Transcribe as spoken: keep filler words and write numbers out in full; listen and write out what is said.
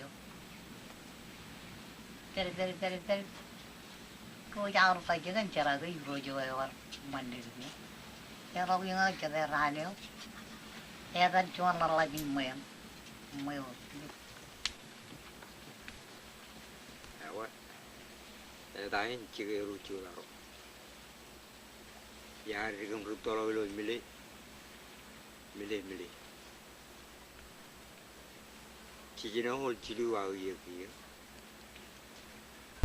eo. Pād, pād, pād, pād. Ro jaḷ ro kajjitōk in jerọwiwi ro eo ewōr ṃan dik eo. Jerọwiwi ñe jete raan eo. Etan juon ḷōḷḷap in ṃweo. Ṃweo. Ewa. Eta in jike ro jota ro. Iar dik im ri toḷ ilo mile. Mile, mile. Jijino eo jilu aō iiō kiiō.